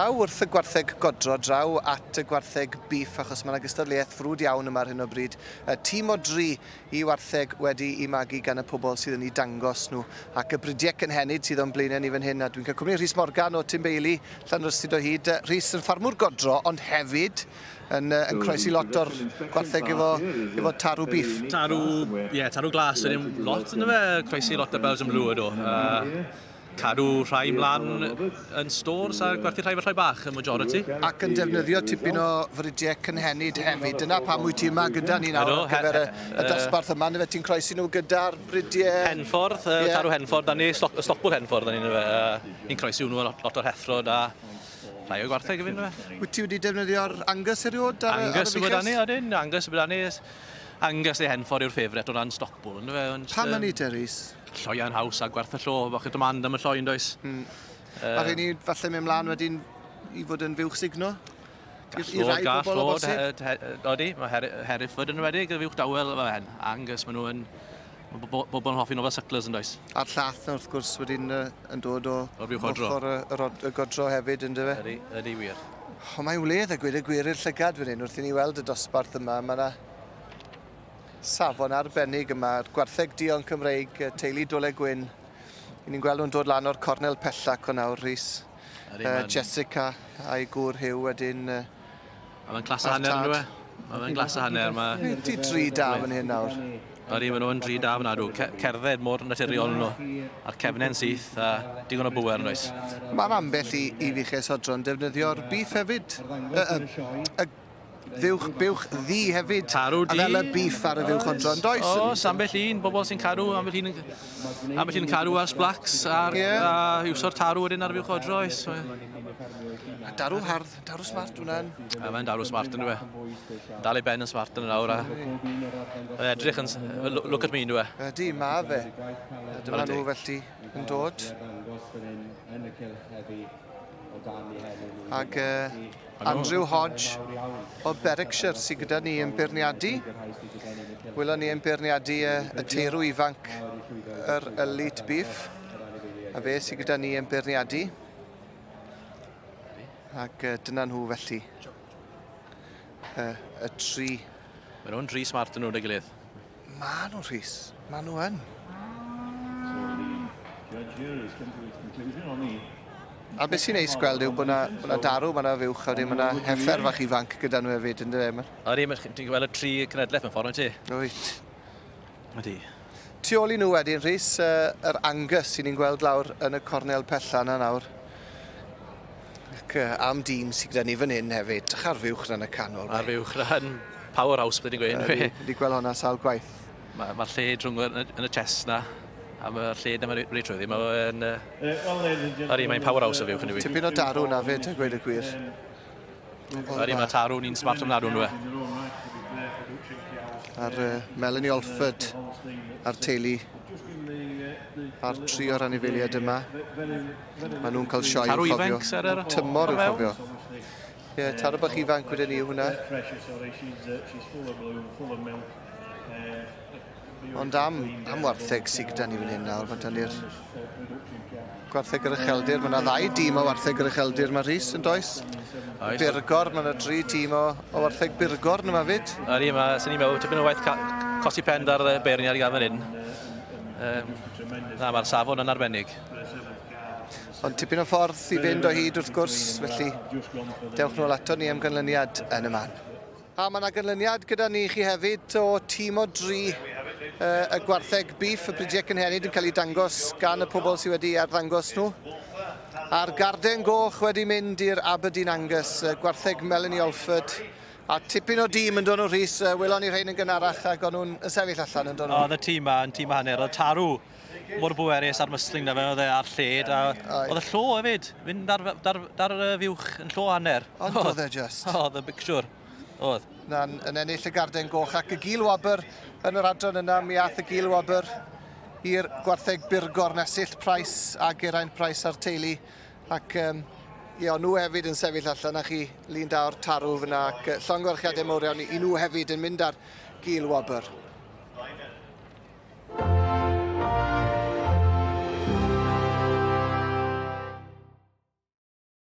Draw wrth y gwartheg godro, draw at y gwartheg bîff, achos mae yna gystadleuaeth frwd iawn yma ar hyn o bryd. Y tîm o dri i wartheg wedi i magu gan y pobl sydd yn eu dangos nhw. Ac y bridiau cynhenid sydd o'n blaenau ni fan hyn, a dwi'n cael cwmni Rhys Morgan o Tim Bailey, Llanrhystud o hyd. Rhys yn ffarmwr godro, ond hefyd yn, yn croesi lot o'r gwartheg efo, efo tarw bîff. Tarw, ie, yeah, tarw glas yn lot yna fe, croesi lot o Belgian Blue ydw. Cadw rhai mlan yn stores a gwerthu rhai fel rhai bach, y majority. Ac yn defnyddio tipyn o fridiau cynhenid hefyd. Dyna pam wyt ti yma gyda ni nawr ar gyfer y, y dosbarth yma. Yndyfe, ti'n croesi nhw gyda'r bridiau... Henffordd, uh, yeah. Tarw Henffordd, da ni, Stock, Stockpool Henffordd, da ni'n uh, ni'n croesi hwnnw lot, lot o'r heffrod a rhai o gwartheg hefyd. Wyt ti wedi defnyddio'r Angus erioed ar, Angus ar y Angus yw ydyn, Angus yw ni. Angus neu Henffordd yw'r ffefryn o ran Stockpool, yndyfe? Pam hynny te, Rhys? Lloiau'n haws a gwerth y llo, bach o demand am y lloi yn does? Mm. Uh, a rheini falle mynd mlaen wedyn i fod yn fuwch sugno? Gall fod, gall fod, odi, mae her Hereford yn enwedig, y fuwch dawel, mae hen, Angus, maen nhw yn, mae bobl yn hoffi nhw fel sucklers yn does? A'r llath wrth gwrs wedyn yn dod o O'r fuwch odro. Ochr y, y, y godro hefyd, yn dyfe? Ydy, ydy wir. Ond mae'n wledd a gweud y gwir i'r llygad fan hyn, wrth i ni weld y dosbarth yma, mae yna safon arbennig yma, yr gwartheg duon Cymreig, y teulu Dole Gwyn. I ni'n gweld nhw'n dod lan o'r cornel pellach o nawr, Rhys. Uh, Jessica a'i gŵr Hugh wedyn... Uh, Mae fe'n clas a hanner, yn dwi? Mae fe'n glas a hanner. Mae... Ti dri da fan hyn nawr. Ydy, maen nhw'n dri da fan adw. Cerdded mor naturiol nhw. A'r cefnen syth a digon o bwer yn oes. Mae'n ambell i, i fuches odro'n defnyddio'r beef hefyd. Y, y, y Fuwch, buwch ddu hefyd. Tarw du. A fel y beef ar y fuwch odro, yn does? Oes, ambell un, bobl sy'n cadw, ambell un, ambell un yn cadw ar sblacks a'r, yeah. a iwso'r tarw wedyn ar y fuwch odro, oes. A darw hardd, darw smart hwnna'n. A mae'n darw smart yn dwi. Dal ei ben yn smart yn nawr a mae'n edrych yn look at me yn dwi. Ydy, ma fe. A dyma nhw felly yn dod. Ac uh, Andrew Hodge o Berwickshire sydd gyda ni yn beirniadu. Welon ni yn beirniadu y, y teirw ifanc yr Elite Beef. A fe sydd gyda ni yn beirniadu. Ac uh, dyna nhw felly. Y, y tri. Maen nhw'n dri smart yn nhw'n ei gilydd. Ma nhw, Rhys. Ma nhw yn. A beth sy'n neis gweld yw bod 'na, bod 'na darw, mae 'na fuwch, a wedyn mae 'na heffer fach ifanc gyda nhw hefyd, yn dyfe? Ydy, ti'n gweld y tri cenedlaeth mewn ffordd, wyt ti? Wyt. Ydy. Tu ôl i nhw wedyn, Rhys, yr Angus sy'n ni'n gweld lawr yn y cornel pella yna nawr. Ac am dîm sydd gyda ni fan hyn hefyd. Dych ar fuwch na yn y canol. Ar fuwch na yn powerhouse, bydden ni'n gweud. Fi wedi gweld hwnna sawl gwaith. Mae'r ma lled rhwng yn, yn y chest na, a mae'r lled yma reit trwyddi, mae'n... Ydy, mae'n powerhouse o fuwch yn y fi. Tipyn o darw na fyd, a gweud y gwir. Ydy, mae tarw ni'n smart ofnadw nhw e. A'r uh, Melanie Olford a'r teulu a'r tri o'r anifeiliaid yma. Maen nhw'n cael sioe i'w cofio. Tymor i'w cofio. Ie, yeah, tarw bach ifanc wedyn ni yw hwnna. Ond am, am wartheg sydd gyda ni fan hyn nawr, mae da ni'r gwartheg yr ucheldir. Mae yna ddau dîm o wartheg yr ucheldir, mae Rhys yn does? Oes. Burgor, mae yna dri tîm o, o wartheg Burgor yma fyd. Ydy, mae, sy'n ni'n meddwl, tipyn o waith cosi pen dar beirniad i gael fan hyn. Um, na, mae'r safon yn arbennig. Ond tipyn o ffordd i fynd o hyd wrth gwrs, felly dewch nôl ato ni am ganlyniad yn y man. A mae yna ganlyniad gyda ni chi hefyd o tîm o dri y gwartheg beef, y bridiau cynhenid yn cael ei dangos gan y pobl sydd wedi arddangos nhw. A'r garden goch wedi mynd i'r Aberdeen Angus, gwartheg Melanie Alford, a tipyn o dîm yn dod nhw Rhys, welon ni rhain yn gynharach ac o'n nhw'n sefyll allan yn dod nhw. Oedd y tîm ma yn tîm a hanner, oedd Tarw mor bwerus a'r muscling na fe, oedd e ar lled, a oedd y llo hefyd, fynd ar, dar, dar y fuwch yn llo hanner. Ond oedd e just. Oedd y picture. Oedd. Na'n yn ennill y garden goch ac y gil wobr yn yr adran yna, mi ath y gil wobr i'r gwartheg Burgorn, Esyllt Price a Geraint Price a'r teulu. Ac um, ie, o'n nhw hefyd yn sefyll allan a chi lun da o'r tarw fyna ac llongyfarchiadau mawr iawn i nhw hefyd yn mynd ar gil wobr.